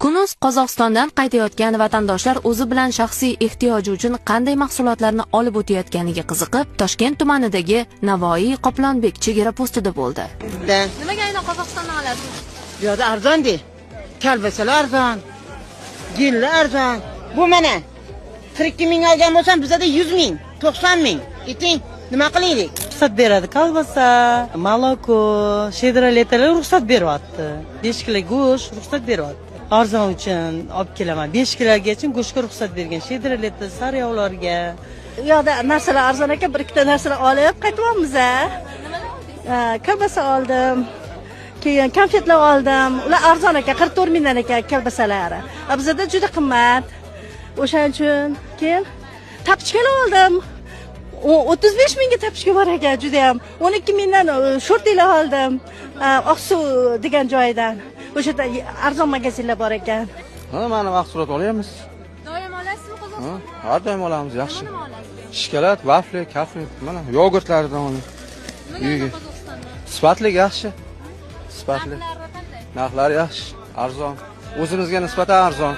Kun.uz Qozog'istondan qaytayotgan vatandoshlar o'zi bilan shaxsiy ehtiyoji uchun qanday mahsulotlarni olib o'tayotganiga qiziqib, Toshkent tumanidagi Navoiy Qoplonbek chegara postida bo'ldi. Da. Nimaga aynan Qozog'istondan olasiz? Bu yerda arzon de. Kolbasalar arzon. Gillar arzon. Bu mana 42 ming olgan bo'lsam, bizada 100 ming, 90 ming. Ayting, nima qilaylik? Ruxsat beradi. Kolbasa, молоко, щедрая лето lar ruxsat beryapti. 5 kilo go'sht ruxsat beryapti. Arzon uchun olib kelaman. 5 kilogacha go'shtga ruxsat bergan. Щедрое лето, sariyog'larga. U yoqda narsalar arzon ekan, bir ikkita narsalar olib qaytyapmiz a. Kolbasa oldim, keyin konfetlar oldim. Ular arzon ekan, 44 mingdan ekan kolbasalari. A bizada juda qimmat, o'shaning uchun. Keyin tapochkalar oldim, 35 mingga tapochka bor ekan judayam. 12 mingdan shortilar oldim. Oqsuv degan joydan, o'sha yerda arzon magazinlar bor ekan. Ha, mana mahsulot olyapmiz. Doim olasizmi Qozog'istondan? Ha, har doim olamiz, yaxshi. Nima olasiz? Shokolad, vafli, kafli, mana yogurtlardan olamiz. Nimaga Uyga. aynan Qozog'istondan? Sifatli, yaxshi. Sifatli. Narxlari qanday? Narxlari yaxshi, arzon. O'zimizga nisbatan arzon.